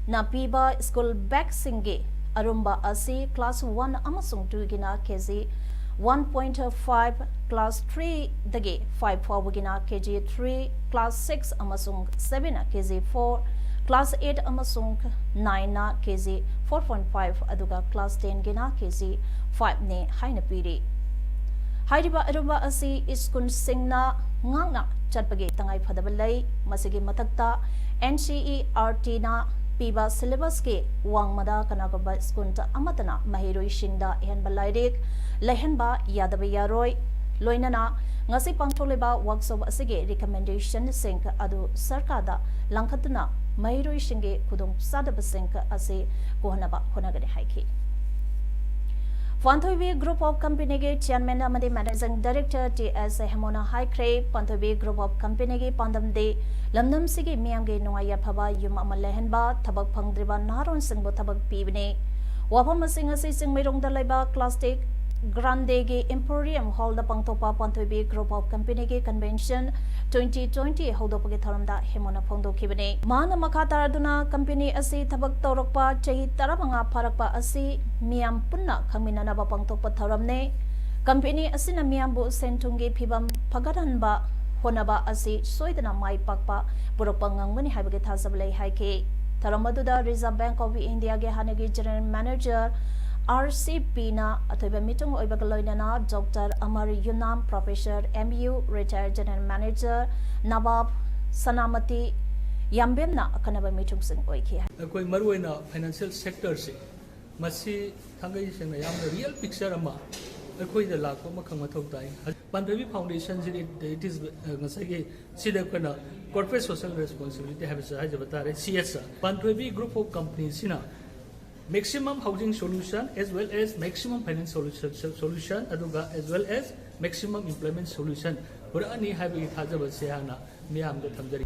ꯅ ꯄꯤꯕ school bag ꯁꯤꯡꯒꯤ ꯑꯔꯨꯝꯕ ꯑꯁꯤ class one ꯑꯃꯁꯨꯡ two ꯒꯤꯅ K G one point five, class three ꯗꯒꯤ five ꯐꯥꯎꯕꯒꯤꯅ K G three, class six ꯑꯃꯁꯨꯡ seven ꯅ K G four, class eight ꯑꯃꯁꯨꯡ nine ꯅ K G four point five, ꯑꯗꯨꯒ class ten ꯒꯤꯅ K G five ꯅꯤ ꯍꯥꯏꯅ ꯄꯤꯔꯤ꯫ ꯍꯥꯏꯔꯤꯕ ꯑꯔꯨꯝꯕ ꯑꯁꯤ ꯁ꯭ꯀꯨꯜꯁꯤꯡꯅ ꯉꯥꯛꯅ ꯆꯠꯄꯒꯤ ꯇꯉꯥꯏ ꯐꯗꯕ ꯂꯩ꯫ ꯃꯁꯤꯒꯤ ꯃꯊꯛꯇ N C E R T ꯅ ꯄꯤꯕ syllabus ꯀꯤ ꯋꯥꯡꯃꯗ ꯀꯅꯥꯒꯨꯝꯕ ꯁ꯭ꯀꯨꯜ ꯑꯃꯠꯇꯅ ꯃꯍꯩꯔꯣꯏꯁꯤꯡꯗ ꯑꯍꯦꯟꯕ ꯂꯥꯏꯔꯤꯛ ꯂꯩꯍꯟꯕ ꯌꯥꯗꯕ ꯌꯥꯔꯣꯏ꯫ ꯂꯣꯏꯅꯅ ꯉꯁꯤ ꯄꯥꯡꯊꯣꯛꯂꯤꯕ workshop ꯑꯁꯤꯒꯤ recommendation ꯁꯤꯡ ꯑꯗꯨ ꯁꯔꯀꯥꯔꯗ ꯂꯪꯈꯠꯇꯨꯅ ꯃꯍꯩꯔꯣꯏꯁꯤꯡꯒꯤ ꯈꯨꯗꯣꯡꯆꯥꯗꯕꯁꯤꯡ ꯑꯁꯤ ꯀꯣꯛꯍꯟꯅꯕ ꯍꯣꯠꯅꯒꯅꯤ ꯍꯥꯏꯈꯤ꯫ ꯄꯥꯟꯊꯣꯏꯕꯤ Group of Companyꯒꯤ Chairman ꯑꯃꯗꯤ Managing Director ꯇꯤ ꯑꯦꯁ ꯍꯦꯃꯣꯅ ꯍꯥꯏꯈ꯭ꯔꯦ, ꯄꯥꯟꯊꯣꯏꯕꯤ Group of Companyꯒꯤ ꯄꯥꯟꯗꯝꯗꯤ ꯂꯝꯗꯝꯁꯤꯒꯤ ꯃꯤꯌꯥꯝꯒꯤ ꯅꯨꯡꯉꯥꯏ ꯌꯥꯏꯐꯕ ꯌꯨꯝ ꯑꯃ ꯂꯩꯍꯟꯕ, ꯊꯕꯛ ꯐꯪꯗ꯭ꯔꯤꯕ ꯅꯍꯥꯔꯣꯜꯁꯤꯡꯕꯨ ꯊꯕꯛ ꯄꯤꯕꯅꯤ꯫ ꯋꯥꯐꯝꯁꯤꯡ ꯑꯁꯤ ꯆꯤꯡꯃꯩꯔꯣꯡꯗ ꯂꯩꯕ Classic Grandeꯒꯤ Emporium Hallꯗ ꯄꯥꯡꯊꯣꯛꯄ ꯄꯥꯟꯊꯣꯏꯕꯤ Group of Companyꯒꯤ Convention twenty twenty ꯍꯧꯗꯣꯛꯄꯒꯤ ꯊꯧꯔꯝꯗ ꯍꯦꯃꯣꯅ ꯐꯣꯡꯗꯣꯛꯈꯤꯕꯅꯤ꯫ ꯃꯍꯥꯛꯅ ꯃꯈꯥ ꯇꯥꯔꯗꯨꯅ, company ꯑꯁꯤ ꯊꯕꯛ ꯇꯧꯔꯛꯄ ꯆꯍꯤ ꯇꯔꯥꯃꯉꯥ ꯐꯥꯔꯛꯄ ꯑꯁꯤ ꯃꯤꯌꯥꯝ ꯄꯨꯟꯅ ꯈꯪꯃꯤꯟꯅꯅꯕ ꯄꯥꯡꯊꯣꯛꯄ ꯊꯧꯔꯝꯅꯤ꯫ Company ꯑꯁꯤꯅ ꯃꯤꯌꯥꯝꯕꯨ ꯁꯦꯟ ꯊꯨꯝꯒꯤ ꯐꯤꯕꯝ ꯐꯒꯠꯍꯟꯕ ꯍꯣꯠꯅꯕ ꯑꯁꯤ ꯁꯣꯏꯗꯅ ꯃꯥꯏ ꯄꯥꯛꯄ ꯄꯨꯔꯛꯄ ꯉꯝꯒꯅꯤ ꯍꯥꯏꯕꯒꯤ ꯊꯥꯖꯕ ꯂꯩ ꯍꯥꯏꯈꯤ꯫ ꯊꯧꯔꯝ ꯑꯗꯨꯗ Reserve Bank of Indiaꯒꯤ ꯍꯥꯟꯅꯒꯤ General Manager ꯑꯥꯔ ꯁꯤ ꯄꯤꯅ ꯑꯊꯣꯏꯕ ꯃꯤꯊꯨꯡ ꯑꯣꯏꯕꯒ ꯂꯣꯏꯅꯅ Doctor ꯑꯃꯔ ꯌꯨꯅꯥꯝ, Professor M U retired General Manager ꯅꯕꯥꯕ ꯁꯅꯥꯃꯇꯤ ꯌꯥꯝꯕꯦꯝꯅ ꯑꯈꯟꯅꯕ ꯃꯤꯊꯨꯡꯁꯤꯡ ꯑꯣꯏꯈꯤ꯫ ꯑꯩꯈꯣꯏ ꯃꯔꯨꯑꯣꯏꯅ financial sectorꯁꯦ, ꯃꯁꯤ ꯊꯥꯡꯒꯩ ꯁꯦꯡꯅ ꯌꯥꯝꯅ real picture ꯑꯃ ꯑꯩꯈꯣꯏꯗ ꯂꯥꯛꯄ ꯑꯃꯈꯛ ꯃꯊꯧ ꯇꯥꯏ꯫ ꯄꯥꯟꯊꯣꯏꯕꯤ Foundationꯁꯤꯗꯤ it is, uh, ꯉꯁꯥꯏꯒꯤ ꯁꯤꯗ ꯑꯩꯈꯣꯏꯅ corporate social responsibility ꯍꯥꯏꯕꯁꯤ ꯍꯥꯏꯖꯕ ꯇꯥꯔꯦ, C S R. Panthoibi Group of Companyꯁꯤꯅ maximum housing solution as well as maximum finance solution, solution, ꯑꯗꯨꯒ as well as maximum employment solution ꯄꯨꯔꯛꯑꯅꯤ ꯍꯥꯏꯕꯒꯤ ꯊꯥꯖꯕꯁꯦ ꯍꯥꯟꯅ ꯃꯤꯌꯥꯝꯗ ꯊꯝꯖꯔꯤ꯫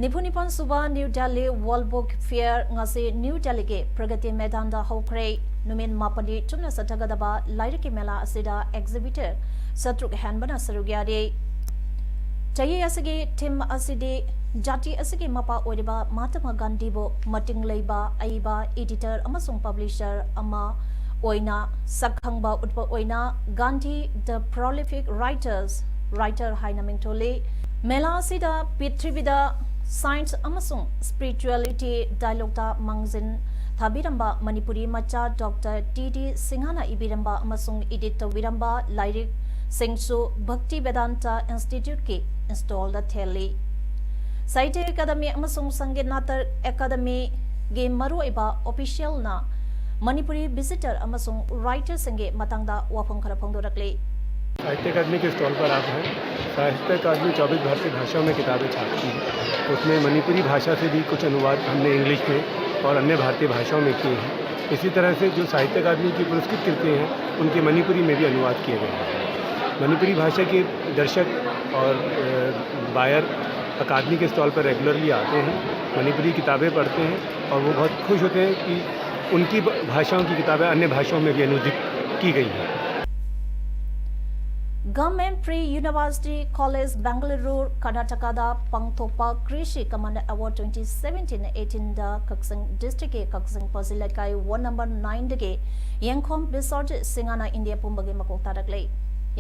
ꯅꯤꯐꯨ ꯅꯤꯄꯥꯟ ꯁꯨꯕ New Delhi World Book Fair ꯉꯁꯤ New Delhiꯒꯤ ꯄ꯭ꯔꯒꯇꯤ ꯃꯩꯗꯥꯟꯗ ꯍꯧꯈ꯭ꯔꯦ꯫ ꯅꯨꯃꯤꯠ ꯃꯥꯄꯟꯅꯤ ꯆꯨꯞꯅ ꯆꯠꯊꯒꯗꯕ ꯂꯥꯏꯔꯤꯛꯀꯤ ꯃꯦꯂꯥ ꯑꯁꯤꯗ exhibitor ꯆꯥꯇ꯭ꯔꯨꯛ ꯍꯦꯟꯕꯅ ꯁꯔꯨꯛ ꯌꯥꯔꯤ꯫ ꯆꯍꯤ ꯑꯁꯤꯒꯤ theme ꯑꯁꯤꯗꯤ ꯖꯥꯇꯤ ꯑꯁꯤꯒꯤ ꯃꯄꯥ ꯑꯣꯏꯔꯤꯕ ꯃꯍꯥꯇꯃꯥ ꯒꯥꯟꯙꯤꯕꯨ ꯃꯇꯤꯡ ꯂꯩꯕ ꯑꯏꯕ editor ꯑꯃꯁꯨꯡ publisher ꯑꯃ ꯑꯣꯏꯅ ꯁꯛꯈꯪꯕ ꯎꯠꯄ ꯑꯣꯏꯅ Gandhi the Prolific Writers, Writer ꯍꯥꯏꯅ ꯃꯤꯡꯊꯣꯜꯂꯤ꯫ ꯃꯦꯂꯥ ꯑꯁꯤꯗ ꯄ꯭ꯔꯤꯊꯤꯕꯤꯗ science ꯑꯃꯁꯨꯡ spirituality dialogueꯇ ꯃꯥꯡꯖꯤꯟ ꯊꯥꯕꯤꯔꯝꯕ ꯃꯅꯤꯄꯨꯔꯤ ꯃꯆꯥ Doctor ꯇꯤ ꯗꯤ ꯁꯤꯡꯍꯅ ꯏꯕꯤꯔꯝꯕ ꯑꯃꯁꯨꯡ edit ꯇꯧꯕꯤꯔꯝꯕ ꯂꯥꯏꯔꯤꯛꯁꯤꯡꯁꯨ ꯚꯛꯇꯤ ꯚꯦꯗꯥꯟꯇ Instituteꯀꯤ stallꯗ ꯊꯦꯜꯂꯤ꯫ ꯁꯥꯍꯤꯇ꯭ꯌ ꯑꯦꯀꯥꯗꯃꯤ ꯑꯃꯁꯨꯡ ꯁꯪꯒꯤꯠ ꯅꯥꯇꯛ ꯑꯦꯀꯥꯗꯃꯤꯒꯤ ꯃꯔꯨꯑꯣꯏꯕ officialꯅ ꯃꯅꯤꯄꯨꯔꯤ visitor ꯑꯃꯁꯨꯡ writerꯁꯤꯡꯒꯤ ꯃꯇꯥꯡꯗ ꯋꯥꯐꯝ ꯈꯔ ꯐꯣꯡꯗꯣꯔꯛꯂꯤ꯫ साहित्य अकादमी के stall पर आप हैं। साहित्य अकादमी चौबीस भारतीय भाषाओं में किताबें छापती है। उसमें मणिपुरी भाषा से भी कुछ अनुवाद हमने English में और अन्य भारतीय भाषाओं में किए हैं। इसी तरह से जो साहित्य अकादमी की पुरस्कृत कृतियाँ हैं, उनके मणिपुरी में भी अनुवाद किए गए हैं। मणिपुरी भाषा के दर्शक और बायर अकादमी के स्टॉल पर रेगुलरली आते हैं, मणिपुरी किताबें पढ़ते हैं और वो बहुत खुश होते हैं कि उनकी भाषाओं की किताबें अन्य भाषाओं में भी अनुदित की गई हैं। Government Pre University College, Bangalore, Karnataka ꯗ ꯄꯥꯡꯊꯣꯛꯄ ꯀ꯭ꯔꯤꯁꯤ ꯀꯃꯟ ꯑꯦꯋꯥꯔꯗ twenty seventeen eighteen ꯗ ꯀꯛꯆꯤꯡ ꯗꯤꯁꯇ꯭ꯔꯤꯛꯀꯤ ꯀꯛꯆꯤꯡ ꯄꯥꯖꯤ ꯂꯩꯀꯥꯏ ꯋꯥꯔꯗ ꯅꯝꯕꯔ ꯅꯥꯏꯟꯗꯒꯤ ꯌꯦꯡꯈꯣꯝ ꯕꯤꯁ꯭ꯋꯔꯖꯤꯠ ꯁꯤꯡꯍꯅ ꯏꯟꯗꯤꯌꯥ ꯄꯨꯝꯕꯒꯤ ꯃꯀꯣꯛ ꯇꯥꯔꯛꯂꯦ꯫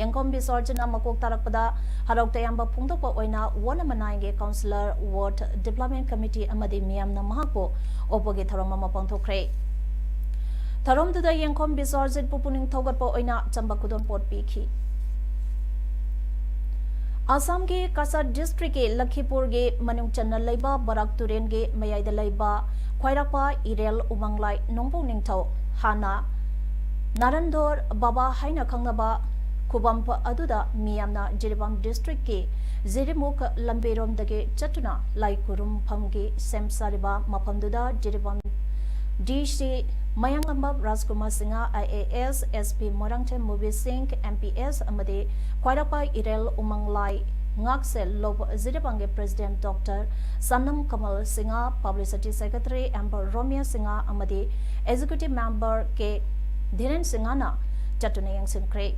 ꯌꯦꯡꯈꯣꯝ ꯕꯤꯁ꯭ꯋꯔꯖꯤꯠꯅ ꯃꯀꯣꯛ ꯇꯥꯔꯛꯄꯗ ꯍꯔꯥꯎ ꯇꯌꯥꯝꯕ ꯐꯣꯡꯗꯣꯛꯄ ꯑꯣꯏꯅ ꯋꯥꯔꯗ ꯅꯝꯕꯔ ꯅꯥꯏꯟꯒꯤ ꯀꯥꯎꯟꯁꯤꯂꯔ, ꯋꯥꯔꯗ ꯗꯤꯕ꯭ꯂꯞꯃꯦꯟ ꯀꯃꯤꯇꯤ ꯑꯃꯗꯤ ꯃꯤꯌꯥꯝꯅ ꯃꯍꯥꯛꯄꯨ ꯑꯣꯛꯄꯒꯤ ꯊꯧꯔꯝ ꯑꯃ ꯄꯥꯡꯊꯣꯛꯈ꯭ꯔꯦ꯫ ꯊꯧꯔꯝꯗꯨꯗ ꯌꯦꯡꯈꯣꯝ ꯕꯤꯁ꯭ꯋꯔꯖꯤꯠꯄꯨ ꯄꯨꯛꯅꯤꯡ ꯊꯧꯒꯠꯄ ꯑꯣꯏꯅ ꯆꯝꯕ ꯈꯨꯗꯣꯜꯄꯣꯠ ꯄꯤꯈꯤ꯫ ꯑꯁꯥꯝꯒꯤ ꯀꯆꯥꯔ ꯗꯤꯁꯇ꯭ꯔꯤꯛꯀꯤ ꯂꯈꯤꯄꯨꯔꯒꯤ ꯃꯅꯨꯡ ꯆꯟꯅ ꯂꯩꯕ ꯕꯔꯥꯛ ꯇꯨꯔꯦꯟꯒꯤ ꯃꯌꯥꯏꯗ ꯂꯩꯕ ꯈ꯭ꯋꯥꯏꯔꯥꯛꯄ ꯏꯔꯦꯜ ꯎꯃꯪꯂꯥꯏ ꯅꯣꯡꯄꯣꯛ ꯅꯤꯡꯊꯧ, ꯍꯥꯟꯅ ꯅꯥꯔꯟꯗꯣꯔ ꯕꯥꯕꯥ ꯍꯥꯏꯅ ꯈꯪꯅꯕ ꯈꯨꯕꯝ ꯑꯗꯨꯗ ꯃꯤꯌꯥꯝꯅ ꯖꯤꯔꯤꯕꯥꯝ ꯗꯤꯁꯇ꯭ꯔꯤꯛꯀꯤ ꯖꯤꯔꯤꯃꯨꯛ ꯂꯝꯕꯤꯔꯣꯝꯗꯒꯤ ꯆꯠꯇꯨꯅ ꯂꯥꯏ ꯈꯨꯔꯨꯝꯐꯝꯒꯤ ꯁꯦꯝ ꯁꯥꯔꯤꯕ ꯃꯐꯝꯗꯨꯗ ꯖꯤꯔꯤꯕꯥꯝ ꯗꯤ ꯁꯤ ꯃꯌꯥꯡꯂꯝꯕꯝ ꯔꯥꯖꯀꯨꯃꯥꯔ Singh, I A S, S P Moirangthem ꯃꯨꯕꯤ ꯁꯤꯡ, ꯑꯦꯝ ꯄꯤ ꯑꯦꯁ, ꯑꯃꯗꯤ ꯈ꯭ꯋꯥꯏꯔꯥꯛꯄ ꯏꯔꯦꯜ ꯎꯃꯪꯂꯥꯏ ꯉꯥꯛꯁꯦꯜ ꯂꯧꯕ ꯖꯤꯔꯤꯕꯥꯝꯒꯤ president doctor Sanam Kamal Singh, publicity secretary M Romiya Singh ꯑꯃꯗꯤ ꯑꯦꯛꯖꯤꯀ꯭ꯌꯨꯇꯤꯚ ꯃꯦꯝꯕꯔ ꯀꯦ ꯙꯤꯔꯦꯟ ꯁꯤꯡꯍꯅ ꯆꯠꯇꯨꯅ ꯌꯦꯡꯁꯤꯟꯈ꯭ꯔꯦ꯫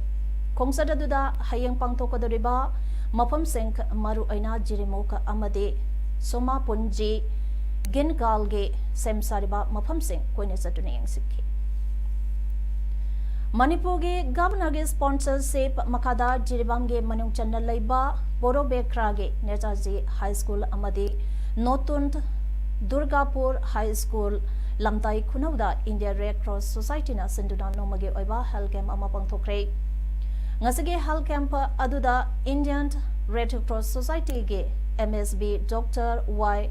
ꯈꯣꯡꯆꯠ ꯑꯗꯨꯗ ꯍꯌꯦꯡ ꯄꯥꯡꯊꯣꯛꯀꯗꯧꯔꯤꯕ ꯃꯐꯝꯁꯤꯡ, ꯃꯔꯨꯑꯣꯏꯅ ꯖꯤꯔꯤꯃꯨꯛ ꯑꯃꯗꯤ ꯁꯣꯃꯥꯄꯨꯟꯖꯤ ꯒꯤꯟꯒꯥꯜꯒꯤ ꯁꯦꯝ ꯁꯥꯔꯤꯕ ꯃꯐꯝꯁꯤꯡ ꯀꯣꯏꯅ ꯆꯠꯇꯨꯅ ꯌꯦꯡꯁꯤꯟꯈꯤ꯫ ꯃꯅꯤꯄꯨꯔꯒꯤ ꯒꯚꯔꯅꯔꯒꯤ ꯁ꯭ꯄꯣꯟꯁꯔꯁꯤꯞ ꯃꯈꯥꯗ ꯖꯤꯔꯤꯕꯥꯝꯒꯤ ꯃꯅꯨꯡ ꯆꯟꯅ ꯂꯩꯕ ꯕꯣꯔꯣꯕꯦꯈ꯭ꯔꯥꯒꯤ ꯅꯦꯇꯥꯖꯤ ꯍꯥꯏ ꯁ꯭ꯀꯨꯜ ꯑꯃꯗꯤ ꯅꯣꯇꯨꯟ ꯗꯨꯔꯒꯥꯄꯨꯔ ꯍꯥꯏ ꯁ꯭ꯀꯨꯜ ꯂꯝꯇꯥꯏ ꯈꯨꯅꯧꯗ ꯏꯟꯗꯤꯌꯥ ꯔꯦꯗ ꯀ꯭ꯔꯣꯁ ꯁꯣꯁꯥꯏꯇꯤꯅ ꯁꯤꯟꯗꯨꯅ ꯅꯣꯡꯃꯒꯤ ꯑꯣꯏꯕ ꯍꯦꯜꯊ ꯀꯦꯝꯞ ꯑꯃ ꯄꯥꯡꯊꯣꯛꯈ꯭ꯔꯦ꯫ ꯉꯁꯤꯒꯤ ꯍꯦꯜꯊ ꯀꯦꯝꯞ ꯑꯗꯨꯗ ꯏꯟꯗꯤꯌꯟ ꯔꯦꯗ ꯀ꯭ꯔꯣꯁ ꯁꯣꯁꯥꯏꯇꯤꯒꯤ M S B doctor Y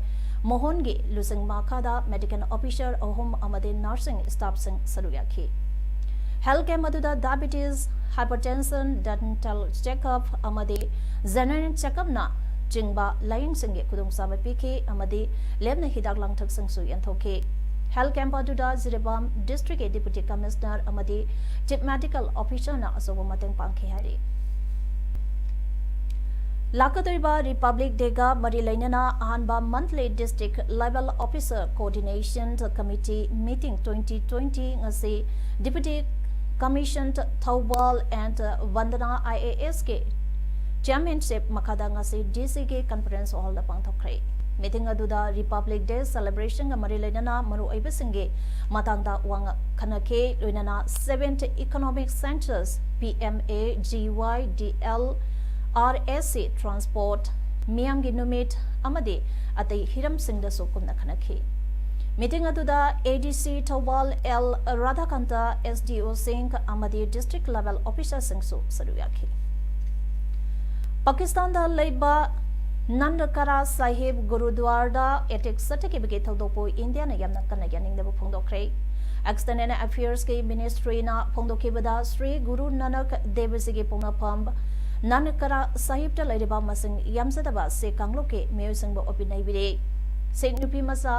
ꯃꯣꯍꯟꯒꯤ ꯂꯨꯆꯤꯡ ꯃꯈꯥꯗ ꯃꯦꯗꯤꯀꯦꯜ ꯑꯣꯐꯤꯁꯔ ꯑꯍꯨꯝ ꯑꯃꯗꯤ ꯅꯔꯁꯤꯡ ꯁ꯭ꯇꯥꯐꯁꯤꯡ ꯁꯔꯨꯛ ꯌꯥꯈꯤ꯫ ꯍꯦꯜꯊ ꯀꯦꯝꯞ ꯑꯗꯨꯗ ꯗꯥꯏꯕꯤꯇꯤꯁ, ꯍꯥꯏꯄꯔꯇꯦꯟꯁꯟ, ꯗꯦꯟꯇꯦꯜ ꯆꯦꯛꯑꯞ ꯑꯃꯗꯤ ꯖꯦꯅꯔꯦꯜ ꯆꯦꯛꯑꯞꯅ ꯆꯤꯡꯕ ꯂꯥꯌꯦꯡꯁꯤꯡꯒꯤ ꯈꯨꯗꯣꯡꯆꯥꯕ ꯄꯤꯈꯤ ꯑꯃꯗꯤ ꯂꯦꯝꯅ ꯍꯤꯗꯥꯛ ꯂꯥꯡꯊꯛꯁꯤꯡꯁꯨ ꯌꯦꯟꯊꯣꯛꯈꯤ꯫ Health camp ꯑꯗꯨꯗ ꯖꯤꯔꯤꯕꯥꯝ district ꯀꯤ Deputy Commissioner ꯑꯃꯗꯤ Chief Medical Officer ꯅ ꯑꯆꯧꯕ ꯃꯇꯦꯡ ꯄꯥꯡꯈꯤ ꯍꯥꯏꯔꯤ꯫ ꯂꯥꯛꯀꯗꯧꯔꯤꯕ Republic Day ꯒ ꯃꯔꯤ ꯂꯩꯅꯅ ꯑꯍꯥꯟꯕ Monthly District Level Officer Coordination Committee Meeting twenty twenty ꯉꯁꯤ Deputy Commissioner Thoubal and Vandana I A S ꯀꯤ chairmanship ꯃꯈꯥꯗ ꯉꯁꯤ D C ꯒꯤ conference hall ꯗ ꯄꯥꯡꯊꯣꯛꯈ꯭ꯔꯦ꯫ Meeting ꯑꯗꯨꯗ Republic Day celebration ꯒ ꯃꯔꯤ ꯂꯩꯅꯅ ꯃꯔꯨꯑꯣꯏꯕꯁꯤꯡꯒꯤ ꯃꯇꯥꯡꯗ ꯋꯥ ꯉ-, ꯈꯟꯅꯈꯤ꯫ ꯂꯣꯏꯅꯅ seventh Economic Census, P M A G Y D L, R S C, transport, ꯃꯤꯌꯥꯝꯒꯤ ꯅꯨꯃꯤꯠ ꯑꯃꯗꯤ ꯑꯇꯩ ꯍꯤꯔꯝꯁꯤꯡꯗꯁꯨ ꯀꯨꯞꯅ ꯈꯟꯅꯈꯤ꯫ Meeting ꯑꯗꯨꯗ A D C Thoubal L ꯔꯥꯙꯥꯀꯥꯟꯇ, S D O ꯁꯤꯡ ꯑꯃꯗꯤ district level officer ꯁꯤꯡꯁꯨ ꯁꯔꯨꯛ ꯌꯥꯈꯤ꯫ ꯄꯥꯀꯤꯁꯇꯥꯟꯗ ꯂꯩꯕ ꯅꯟꯗꯀꯥꯔꯥ ꯁꯥꯍꯤꯕ ꯒꯨꯔꯨꯗ꯭ꯋꯥꯔꯗ attack ꯆꯠꯊꯈꯤꯕꯒꯤ ꯊꯧꯗꯣꯛꯄꯨ ꯏꯟꯗꯤꯌꯥꯅ ꯌꯥꯝꯅ ꯀꯟꯅ ꯌꯥꯅꯤꯡꯗꯕ ꯐꯣꯡꯗꯣꯛꯈ꯭ꯔꯦ꯫ External Affairs ꯀꯤ Ministry ꯅ ꯐꯣꯡꯗꯣꯛꯈꯤꯕꯗ, ꯁ꯭ꯔꯤ ꯒꯨꯔꯨ ꯅꯥꯅꯛ ꯗꯦꯕ ꯖꯤꯒꯤ ꯄꯣꯛꯅꯐꯝ ꯅꯟꯗꯀꯥꯔꯥ ꯁꯥꯍꯤꯕꯇ ꯂꯩꯔꯤꯕ ꯃꯁꯤꯡ ꯌꯥꯝꯖꯗꯕ ꯁꯤꯈ ꯀꯥꯡꯂꯨꯞꯀꯤ ꯃꯤꯑꯣꯏꯁꯤꯡꯕꯨ ꯑꯣꯄꯤꯅ ꯏꯕꯤꯔꯦ꯫ ꯁꯤꯈ ꯅꯨꯄꯤ ꯃꯆꯥ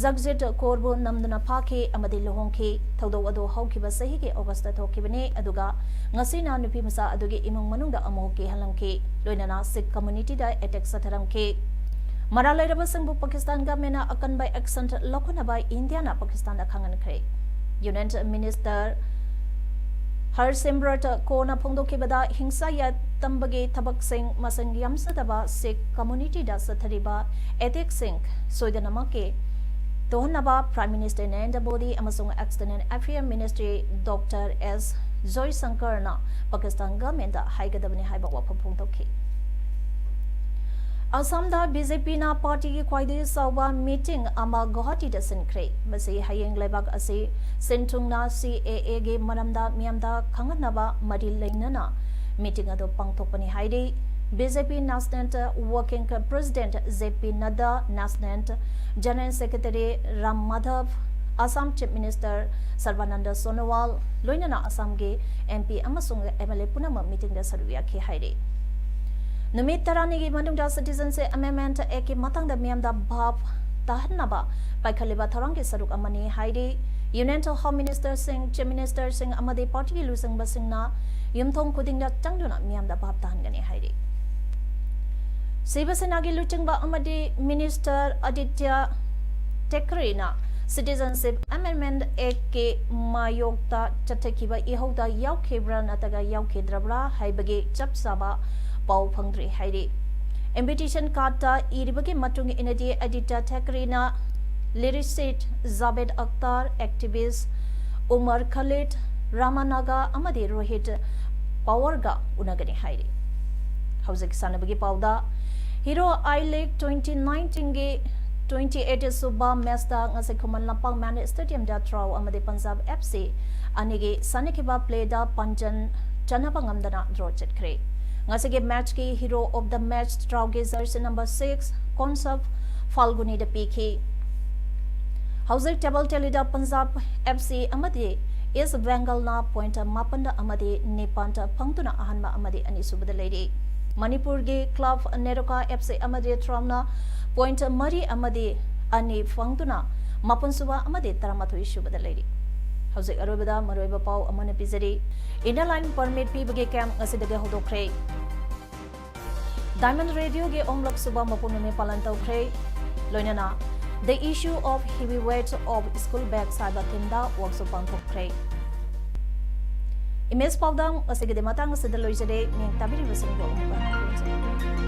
ꯖꯒꯖꯤꯠ ꯀꯣꯔꯕꯨ ꯅꯝꯗꯨꯅ ꯐꯥꯈꯤ ꯑꯃꯗꯤ ꯂꯨꯍꯣꯡꯈꯤ꯫ ꯊꯧꯗꯣꯛ ꯑꯗꯨ ꯍꯧꯈꯤꯕ ꯆꯍꯤꯒꯤ August ꯊꯣꯛꯈꯤꯕꯅꯤ, ꯑꯗꯨꯒ ꯉꯁꯤꯅ ꯅꯨꯄꯤ ꯃꯆꯥ ꯑꯗꯨꯒꯤ ꯏꯃꯨꯡ ꯃꯅꯨꯡꯗ ꯑꯃꯨꯛ ꯀꯤꯍꯜꯂꯝꯈꯤ, ꯂꯣꯏꯅꯅ ꯁꯤꯈ community ꯗ attack ꯆꯠꯊꯔꯝꯈꯤ꯫ ꯃꯔꯥꯜ ꯂꯩꯔꯕꯁꯤꯡꯕꯨ ꯄꯥꯀꯤꯁꯇꯥꯟ government ꯅ ꯑꯀꯟꯕ action ꯂꯧꯈꯠꯅꯕ ꯏꯟꯗꯤꯌꯥꯅ ꯄꯥꯀꯤꯁꯇꯥꯟꯗ ꯈꯪꯍꯟꯈ꯭ꯔꯦ꯫ Union Minister ꯍꯔꯁꯤꯝꯔꯠ ꯀꯣꯔꯅ ꯐꯣꯡꯗꯣꯛꯈꯤꯕꯗ, ꯍꯤꯡꯁꯥ ꯌꯥꯇꯝꯕꯒꯤ ꯊꯕꯛꯁꯤꯡ, ꯃꯁꯤꯡ ꯌꯥꯝꯖꯗꯕ ꯁꯤꯈ community ꯗ ꯆꯠꯊꯔꯤꯕ attack ꯁꯤꯡ ꯁꯣꯏꯗꯅꯃꯛꯀꯤ ꯇꯣꯛꯍꯟꯅꯕ Prime Minister ꯅꯔꯦꯟꯗ꯭ꯔ ꯃꯣꯗꯤ ꯑꯃꯁꯨꯡ External Affairs Minister Doctor S ꯖꯣꯏꯁꯪꯀꯔꯅ Pakistan government ꯇ ꯍꯥꯏꯒꯗꯕꯅꯤ ꯍꯥꯏꯕ ꯋꯥꯐꯝ ꯐꯣꯡꯗꯣꯛꯈꯤ꯫ ꯑꯁꯥꯝꯗ B J P ꯅ party ꯒꯤ ꯈ꯭ꯋꯥꯏꯗꯒꯤ ꯆꯥꯎꯕ meeting ꯑꯃ ꯒꯨꯋꯥꯍꯥꯇꯤꯗ ꯁꯤꯟꯈ꯭ꯔꯦ꯫ ꯃꯁꯤ ꯍꯌꯦꯡ ꯂꯩꯕꯥꯛ ꯑꯁꯤ ꯁꯤꯟ ꯊꯨꯡꯅ C A A ꯒꯤ ꯃꯔꯝꯗ ꯃꯤꯌꯥꯝꯗ ꯈꯪꯍꯟꯅꯕ ꯃꯔꯤ ꯂꯩꯅꯅ meeting ꯑꯗꯨ ꯄꯥꯡꯊꯣꯛꯄꯅꯤ ꯍꯥꯏꯔꯤ꯫ B J P National Working President J P ꯅꯗ꯭ꯗꯥ, National General Secretary Ram Madhab, Assam Chief Minister ꯁꯔꯕꯥꯅꯟꯗ ꯁꯣꯅꯣꯋꯥꯜ, ꯂꯣꯏꯅꯅ ꯑꯁꯥꯝꯒꯤ M P ꯑꯃꯁꯨꯡ M L A ꯄꯨꯝꯅꯃꯛ meeting ꯗ ꯁꯔꯨꯛ ꯌꯥꯈꯤ ꯍꯥꯏꯔꯤ꯫ ꯅꯨꯃꯤꯠ ꯇꯔꯥꯅꯤꯒꯤ ꯃꯅꯨꯡꯗ Citizenship Amendment Act ꯀꯤ ꯃꯇꯥꯡꯗ ꯃꯤꯌꯥꯝꯗ ꯚꯥꯞ ꯇꯥꯍꯟꯅꯕ ꯄꯥꯏꯈꯠꯂꯤꯕ ꯊꯧꯔꯥꯡꯒꯤ ꯁꯔꯨꯛ ꯑꯃꯅꯤ ꯍꯥꯏꯔꯤ꯫ Union Home Minister ꯁꯤꯡ, Chief Minister ꯁꯤꯡ ꯑꯃꯗꯤ party ꯒꯤ ꯂꯨꯆꯤꯡꯕꯁꯤꯡꯅ ꯌꯨꯝꯊꯣꯡ ꯈꯨꯗꯤꯡꯗ ꯆꯪꯗꯨꯅ ꯃꯤꯌꯥꯝꯗ ꯚꯥꯞ ꯇꯥꯍꯟꯒꯅꯤ ꯍꯥꯏꯔꯤ꯫ ꯁꯤꯕ ꯁꯦꯅꯥꯒꯤ ꯂꯨꯆꯤꯡꯕ ꯑꯃꯗꯤ Minister Aditya ꯊꯥꯀꯔꯦꯅ Citizenship Amendment Act ꯀꯤ ꯃꯥꯌꯣꯛꯇ ꯆꯠꯊꯈꯤꯕ ꯏꯍꯧꯗ ꯌꯥꯎꯈꯤꯕ꯭ꯔꯥ ꯅꯠꯇ꯭ꯔꯒ ꯌꯥꯎꯈꯤꯗ꯭ꯔꯕ꯭ꯔꯥ ꯍꯥꯏꯕꯒꯤ ꯆꯞ ꯆꯥꯕ ꯄꯥꯎ ꯐꯪꯗ꯭ꯔꯤ ꯍꯥꯏꯔꯤ꯫ Invitation card ꯇ ꯏꯔꯤꯕꯒꯤ ꯃꯇꯨꯡ ꯏꯟꯅꯗꯤ Aditya ꯊꯥꯀꯔꯦꯅ lyricist Javed Akhtar, activist Umar ꯈꯥꯂꯤꯗ, Rama Naga ꯑꯃꯗꯤ ꯔꯣꯍꯤꯠ ꯄꯋꯥꯔꯒ ꯎꯅꯒꯅꯤ ꯍꯥꯏꯔꯤ꯫ ꯍꯧꯖꯤꯛ ꯁꯥꯟꯅꯕꯒꯤ ꯄꯥꯎꯗ, Hero I League twenty nineteen ꯒꯤ twenty eight ꯁꯨꯕ match ꯇ ꯉꯁꯤ ꯈꯨꯃꯟ ꯂꯝꯄꯥꯛ ꯃꯦꯟ stadium ꯗ ꯇ꯭ꯔꯥꯎ ꯑꯃꯗꯤ ꯄꯟꯖꯥꯕ F C ꯑꯅꯤꯒꯤ ꯁꯥꯟꯅꯈꯤꯕ play ꯗ ꯄꯥꯟꯖꯟ ꯆꯟꯅꯕ ꯉꯝꯗꯅ draw ꯆꯠꯈ꯭ꯔꯦ꯫ ꯉꯁꯤꯒꯤ match ꯀꯤ hero of the match ꯇ꯭ꯔꯥꯎꯒꯤ jersey number six ꯀꯣꯟꯁꯞ ꯐꯥꯜꯒꯨꯅꯤꯗ ꯄꯤꯈꯤ꯫ ꯍꯧꯖꯤꯛ table tally ꯗ ꯄꯟꯖꯥꯕ F C ꯑꯃꯗꯤ East Bengal ꯅ point ꯃꯥꯄꯟꯗ ꯑꯃꯗꯤ ꯅꯤꯄꯥꯟꯗ ꯐꯪꯗꯨꯅ ꯑꯍꯥꯟꯕ ꯑꯃꯗꯤ ꯑꯅꯤꯁꯨꯕꯗ ꯂꯩꯔꯤ꯫ ꯃꯅꯤꯄꯨꯔꯒꯤ club ꯅꯦꯔꯣꯀꯥ F C ꯑꯃꯗꯤ ꯇ꯭ꯔꯥꯎꯅ point ꯃꯔꯤ ꯑꯃꯗꯤ ꯑꯅꯤ ꯐꯪꯗꯨꯅ ꯃꯥꯄꯟꯁꯨꯕ ꯑꯃꯗꯤ ꯇꯔꯥꯃꯥꯊꯣꯏꯁꯨꯕꯗ ꯂꯩꯔꯤ꯫ ꯍꯧꯖꯤꯛ ꯑꯔꯣꯏꯕꯗ ꯃꯔꯨꯑꯣꯏꯕ ꯄꯥꯎ ꯑꯃꯅ ꯄꯤꯖꯔꯤ꯫ Inner Line Permit ꯄꯤꯕꯒꯤ camp ꯉꯁꯤꯗꯒꯤ ꯍꯧꯗꯣꯛꯈ꯭ꯔꯦ꯫ Diamond Radio ꯒꯤ ꯑꯍꯨꯝꯂꯛ ꯁꯨꯕ ꯃꯄꯣꯛ ꯅꯨꯃꯤꯠ ꯄꯥꯂꯟ ꯇꯧꯈ꯭ꯔꯦ꯫ ꯂꯣꯏꯅꯅ The Issue of Heavy Weight of School Bags ꯍꯥꯏꯕ theme ꯗ workshop ꯄꯥꯡꯊꯣꯛꯈ꯭ꯔꯦ꯫ Image ꯄꯥꯎꯗꯝ ꯉꯁꯤꯒꯤꯗꯤ ꯃꯇꯥꯡ ꯑꯁꯤꯗ ꯂꯣꯏꯖꯔꯦ꯫ ꯃꯤꯌꯦꯡ ꯇꯥꯕꯤꯔꯤꯕꯁꯤꯡꯕꯨ ꯑꯃꯨꯛ ꯍꯟꯅ ꯈꯨꯔꯨꯝꯖꯔꯤ꯫